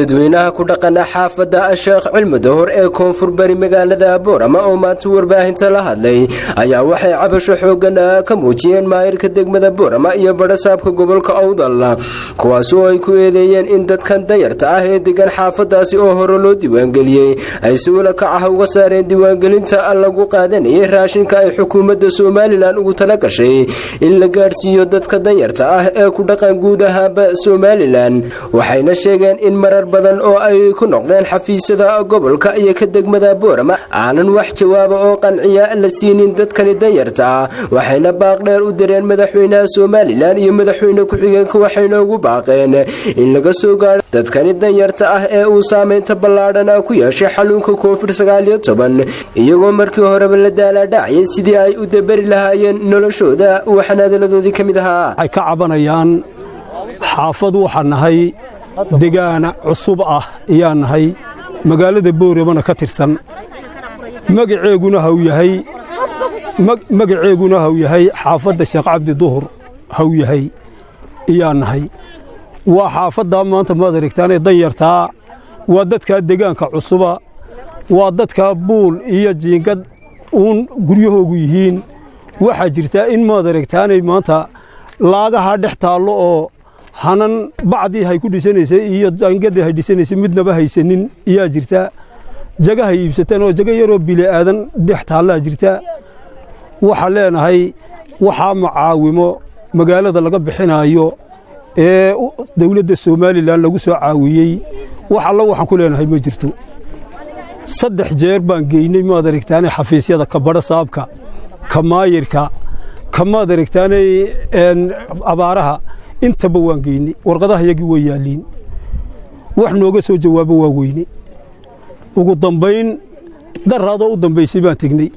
Dadweynaha ku dhaqana xaafadda Sheekh Cilmi Dahor ee koonfur bari magaalada Boorama oo maanta warbaahinta la hadlay ayaa waxay cabasho xoogan ka muujiyeen maayirka degmada Boorama iyo badhasaabka gobolka Awdal, kuwaas oo ay ku eedeeyeen in dadkan danyarta ah ee degan xaafadaasi oo hore loo diiwaangeliyey ay si walakac ah uga saareen diiwaangelinta lagu qaadanayay raashinka ay xukuumadda Somaliland ugu tala gashay in la gaadhsiiyo dadka danyarta ah ee ku dhaqan guud ahaanba Somaliland. Waxayna sheegeen in marar badan oo ay ku noqdeen xafiisyada gobolka iyo ka degmada Boorama aanan wax jawaaba oo qanciya la siinin dadkani danyarta ah. Waxayna baaq dheer u direen madaxweynaha Somaliland iyo madaxweyne ku-xigeenka, waxayna ugu baaqeen in laga soo gaadho dadkani danyarta ah ee uu saameynta ballaadhan ku yeeshay xanuunka COVID-19, iyagoo markii horeba la daalaadhacayay sidii ay u dabari lahaayeen noloshooda. Waxaana hadaladoodii ka mid ahaa: Waxay ka cabanayaan xaafad waxaa nahay degaana cusub ah ayaa nahay, magaalada Booramana ka tirsan, magaceeguna haw yahay xaafadda Sheekh Cabdi Duhur haw yahay iyaa nahay. Waa xaafaddaa maanta maad aragtaanee danyartaa, waa dadkaa degaanka cusuba, waa dadkaa buul iyo jiingad uun guryahoogu yihiin. Waxaa jirtaa in maad aragtaanay maanta laagaha dhex taallo oo hanan bacdii hay ku dhisanaysay iyo jaangadii hay dhisanaysay midnaba haysanin iyaa jirta. Jagahay iibsateen oo jago yaroo bili'aadan dhex taallaa jirta. Waxaan leenahay, waxaa macaawimo magaalada laga bixinaayo ee dawladda Somaliland lagu soo caawiyey, wax alla waxaan ku leenahay ma jirto. 3 jeer baan geynay, maad aragtaanay, xafiisyada ka badhasaabka, ka maayirka, ka maad aragtaanay abaaraha, intaba waan geynay. Warqadaha yagii way yaalliin, wax nooga soo jawaabo waa weyne. Ugu dambayn daraadoo u dambaysay baan tegnay.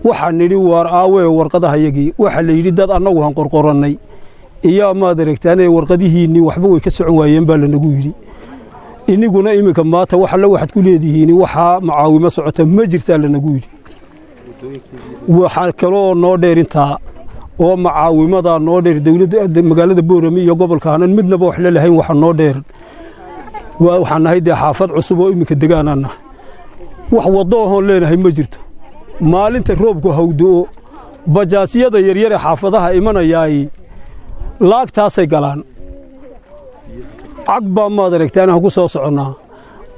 Waxaan nidhi, "Waar aawee warqadaha yagii?" Waxaa la yidhi, "Dad annagu han qorqorannay iyo maad aragtaanay warqadihiinnii waxba way ka socon waayeen," baa lanagu yidhi. "Iniguna iminka maanta wax alle waxaad ku leedihiin waxaa macaawimo socota ma jirtaa," lanagu yidhi. Waxaa kaloo noo dheer intaa oo macaawimadaa noo dheer, dowladda magaalada Boorame iyo gobolka hanan midnaba wax la lahayn. Waxa noo dheer, waxaan nahay dee xaafad cusub oo iminka degaanaan nahay, wax waddo ahoon leenahay ma jirto. Maalinta roobku hawdo'o, bajaajyada yaryare xaafadaha imanayaay laagtaasay galaan. Cag baa maad aragtaan aan ku soo soconnaa.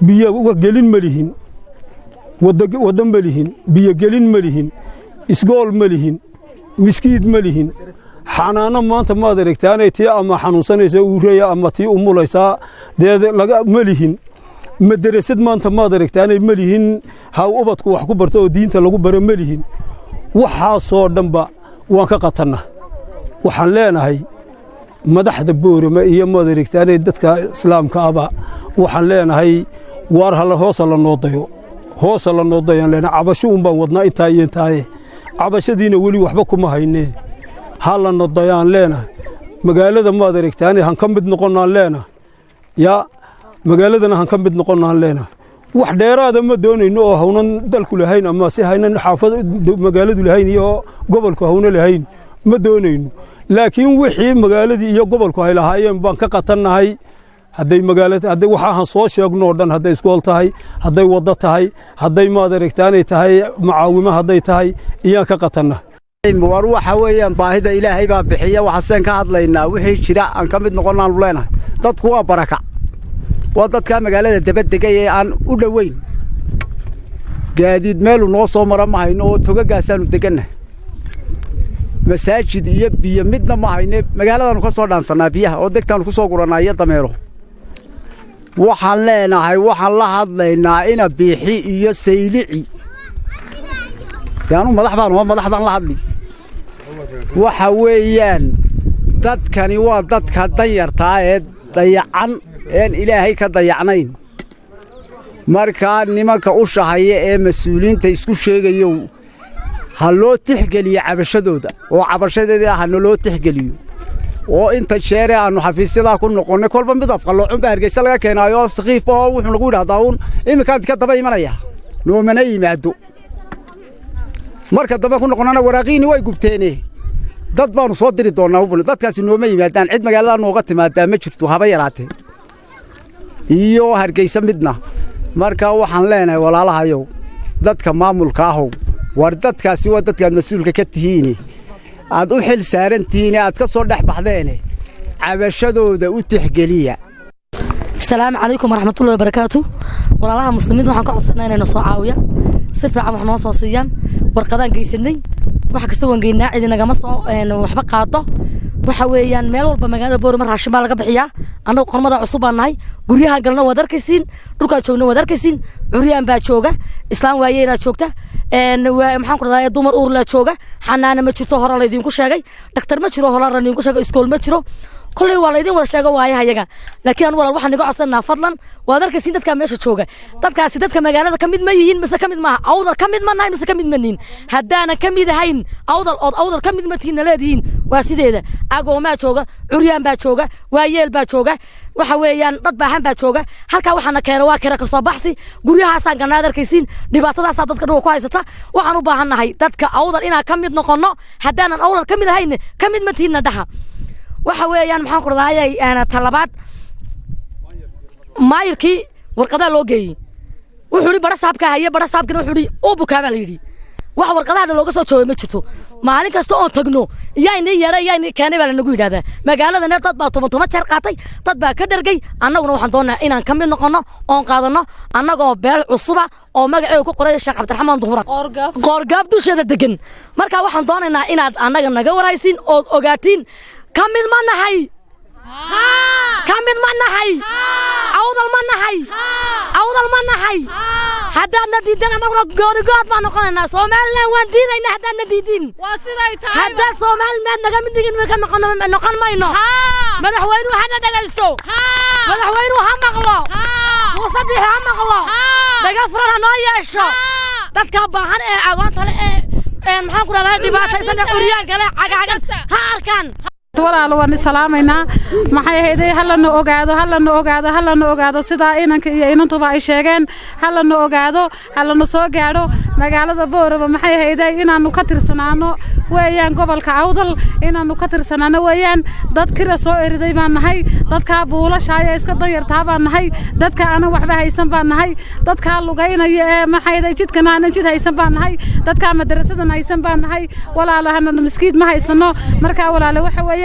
Biyo gelin ma lihin, waddo ma lihin, biyo gelin ma lihin, isgool ma lihin, miskiid ma lihin, xanaano maanta maad aragtaanay tii ama xanuunsanaysa uureya ama tii umulaysaa dee ma lihin, madarasad maanta maad aragtaanay ma lihin, haw ubadku wax ku barto oo diinta lagu baro ma lihin. Waxaasoo dhanba waan ka qatanna. Waxaan leenahay madaxda Boorama iyo maad aragtaanay dadka islaamka aba, waxaan leenahay, waar hala hoosa la noo dayo, hoosa la noo dayaan leenahay. Cabasho un baan wadnaa intaa iyo intaaye, cabashadiina weli waxba kuma haynee, ha la nodayaan leenahay. Magaalada maad aragtaanay han ka mid noqonnaan leenahay, yaa magaaladana han ka mid noqonnaan leenahay. Wax dheeraada ma doonayno oo hawnan dalku lahayn ama si haynan xaafad magaaladu lahayn iyo gobolku hawna lahayn ma doonayno, laakiin wixii magaaladii iyo gobolku ay lahaayeen baan ka qatannahay. Hadday magaalada, hadday waxaahan soo sheegno oo dhan, hadday iskool tahay, hadday waddo tahay, hadday maad aragtaanay tahay macaawimo hadday tahay, iyaan ka qatanna. War waxa weeyaan, baahida Ilaahay baa bixiya. Waxaaseen ka hadlaynaa wixii jira aan ka mid noqonaanu leenahay. Dadku waa barakac, waa dadkaa magaalada dabadegay ee aan u dhoweyn. Gaadiid meelu noo soo mara ma hayno oo togagaasaanu degannahay. Masaajid iyo biyo midna ma hayne, magaaladaannu ka soo dhaansannaa biyaha oo degtaannu ku soo gurannaa iyo dameero. Waxaan leenahay, waxaan la hadlaynaa ina Biixi iyo Saylici. Dee anuu madax baan, waa madaxdaan la hadli. Waxa weeyaan, dadkani waa dadka danyartaa ee dayacan een Ilaahay ka dayacnayn. Markaa nimanka u shahaya ee mas-uuliyiinta isku sheegayo, ha loo tixgeliyo cabashadooda, oo cabashadeeda ha naloo tixgeliyo. Oo inta jeere aannu xafiisyadaa ku noqonnay, kolba mid afqalloocun baa Hargeysa laga keenaayo sakiif oo wuxuu nagu yidhahdaa uun, "Iminkaan ka daba imanaya." Noomana yimaado. Marka dambe ku noqonnana, "Waraaqiini way gubteene, dad baannu soo diri doonnaa." Dadkaasi nooma yimaadaan. Cid magaalada nooga timaadaa ma jirto haba yaraatee. Iyo Hargeysa midna. Marka waxaan leenahay, walaalahayow, dadka maamulka ahow, war dadkaasi waa dadkaad mas-uulka ka tihiine, aad u xil saaran tihiine, aad ka soo dhex baxdeene, cabashadooda u tixgeliya. Asalaamu calaykum waraxmatullahi wabarakaatu. Walaalaha muslimiinta waxaan ka codsanaa inayna soo caawiyaan, si fiican wax noo soo siiyaan. Warqadaan geysanay, wax kasta waan geynaa, cidi nagama soo waxba qaado. Waxa weeyaan, meel walba magaalada Boorama raashin baa laga bixiyaa. Annagu qormada cusub baan nahay. Guryahan galna waad arkaysiin, dhulkaan joogna waad arkaysiin. Curyaan baa jooga, islaam waayeelaa joogta, maxaan ku dhahdaa, dumar uurlaa jooga. Xanaana ma jirto, hore laydinku sheegay. Dhakhtar ma jiro, hore laydinku sheegay. Iskool ma jiro. Kolley waa laydin wada sheego waayaha yaga. Laakiin anu walaal waxaan iga codsanaa, fadlan, waad arkaysiin dadkaa meesha jooga. Dadkaasi dadka magaalada ka mid ma yihiin mise ka mid maaha? Awdal ka mid ma nahay mise ka mid ma nihin? Haddaanan ka mid ahayn Awdal, ood Awdal ka mid ma tihiin na leedihiin, waa sideeda. Agoomaa jooga, curyaan baa jooga, waayeel baa jooga, waxa weeyaan dad baahan baa jooga. Halkaa waxaana keena waa kira kasoo baxsi. Guryahaasaan gannaad arkaysiin, dhibaatadaasaa dadka dhulka ku haysata. Waxaan u baahan nahay dadka Awdal inaan ka mid noqonno. Haddaanan Awdal ka mid ahayn, ka mid ma tihinna dhaha. Waxa weeyaan, maxaan ku dhahdaayay, talabaad, maayirkii warqadaa loo geeyey. Wuxuu yidhi bara saabkaa haye, bara saabkina wuxuu yidhi uu bukaa baa la yidhi. Wax warqadahana looga soo joogay ma jirto. Maalin kasta oon tagno, yaa inii yeedhay, yaa inii keenay baa lanagu yidhahdaa. Magaaladana dad baa toban toban jeer qaatay, dad baa ka dhargay. Annaguna waxaan doonnaa inaan ka mid noqonno oon qaadanno, annagoo beel cusuba oo magaceega ku qoray Sheekh Cabdiraxmaan Duhura, Qoorgaab dusheeda degan. Marka waxaan doonaynaa inaad annaga naga warhaysiin ood ogaatiin ka mid ma nahay, ka mid ma nahay Awdal, ma nahay Awdal, ma nahay. Haddaadna diidan, annaguna goonigood baan noqonaynaa. Somaliland waan diidaynaa haddaadna diidin. Haddaad Somaliland naga mid dhigin, ka noqon noqon mayno. Madaxweynuhu hana dhegaysto, madaxweynuhu ha maqlo, Muuse Bixi ha maqlo, dhaga furan ha noo yeesho. Dadka baahan ee agoonta le ee, maxaan ku dhahdaa, dhibaataysan ee curyaanka leh, cagaagan ha arkaan. Walaalo, waan isalaamaynaa. Maxay ahayday, halana ogaado, halana ogaado, halana ogaado. Sidaa inanka iyo inantuba ay sheegeen, halana ogaado, halana soo gaadho. Magaalada Boorama, maxay ahayday, inaanu ka tirsanaano weeyaan. Gobolka Awdal inaanu ka tirsanaano weeyaan. Dad kira soo eriday baan nahay. Dadkaa buulasha ayaa iska danyartaa baan nahay. Dadka aanan waxba haysan baan nahay. Dadkaa lugaynaya ee, maxay ahayday, jidkana aanan jid haysan baan nahay. Dadkaa madarasadan haysan baan nahay. Walaalahana miskiid ma haysano. Markaa walaale, waxa weeyaan,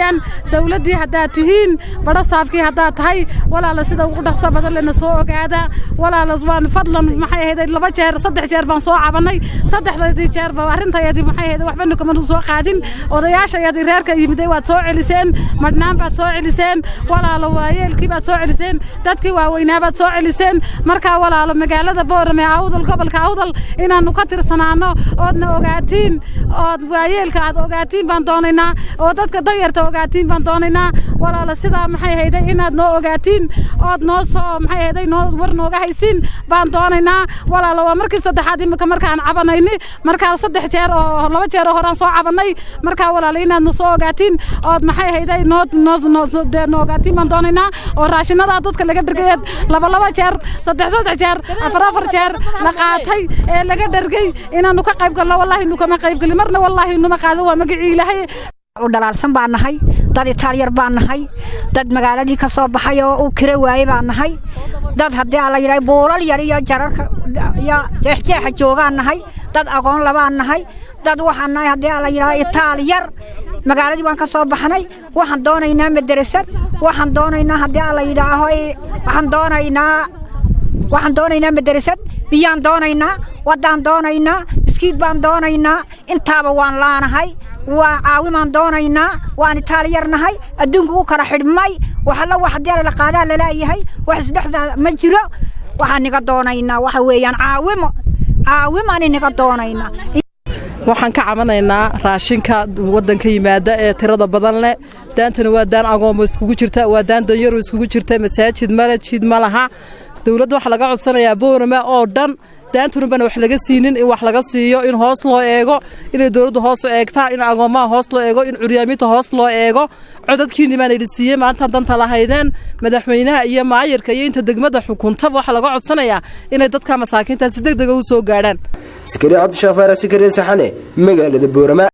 dowladdii haddaad tihiin, badhasaabkii haddaad tahay, walaala, sida ugu dhaqso badan lena soo ogaada. Walaala, waan fadlan, maxay ahayday, laba jeer, saddex jeer baan soo cabanay. Saddexdadii jeerba arrintayadii, maxay ahayday, waxba kama soo qaadin. Odayaashayadii reerka yimiday waad soo celiseen, madhnaan baad soo celiseen. Walaalo, waayeelkii baad soo celiseen, dadkii waaweynaa baad soo celiseen. Markaa walaalo, magaalada Boorame, Awdal, gobolka Awdal inaannu ka tirsanaano oodna ogaatiin, ood waayeelka aad ogaatiin baan doonaynaa, oo dadka danyarta ogaatiin baan doonaynaa. Walaalo, sidaa, maxay hayday, inaad noo ogaatiin ood noo soo, maxay hayday, noo war nooga haysiin baan doonaynaa. Walaalo, waa markii saddexaad imika markaan cabanayni. Markaa saddex jeer oo laba jeer oo horaan soo cabanay. Markaa walaalo, inaad na soo ogaatiin ood, maxay hayday, noo noo noo dee noo ogaatiin baan doonaynaa. Oo raashinada dadka laga dhergay, laba laba jeer, saddex saddex jeer, afar afar jeer la qaatay ee laga dhergay, inaanu ka qayb galno. Wallaahi nu kama qayb gelin marna, wallaahi numa qaadan, waa magacii Ilaahay. U dhalaalsan baan nahay, dad itaalyar baan nahay, dad magaaladii ka soo baxay oo u kira waayey baan nahay, dad haddii aan la yidhaha buulal yar iyo jararka iyo jeexjeexa joogaan nahay, dad aqoon labaan nahay, dad waxaan nahay, haddii aan la yidhaha, itaal yar. Magaaladii waan ka soo baxnay. Waxaan doonaynaa madarasad, waxaan doonaynaa, haddii aan la yidhaaho, waxaan doonaynaa madarasad, biyaan doonaynaa, waddaan doonaynaa, miskiid baan doonaynaa. Intaaba waan laanahay. Waa caawimaan doonaynaa. Waan itaalyarnahay. Adduunka u kala xidhmay. Waxalla wax haddii la qaadaa lalaayahay, wax isdhexda ma jiro. Waxaan niga doonaynaa waxa weeyaan caawimo, caawimaan inaga doonaynaa. Waxaan ka cabanaynaa raashinka waddanka yimaada ee tirada badan leh. Daantana waa daan agoomo iskugu jirta, waa daan danyaro iskugu jirta. Masaajid male, jid ma laha. Dowladda waxaa laga codsanayaa, Boorama oo dhan daantunubana wax laga siinin, in wax laga siiyo, in hoos loo eego, inay dowladdu hoos u eegtaa, in agoommaha hoos loo eego, in curyaamiinta hoos loo eego. Codadkiinni baan idin siiyey maanta danta lahaydeen. Madaxweynaha iyo maayirka iyo inta degmada xukuntaba waxaa laga codsanayaa inay dadka masaakiinta si deg dega u soo gaadhaan. Sakariya Cabdishaakh Faarax, Sakariya Saxane, magaalada Boorama.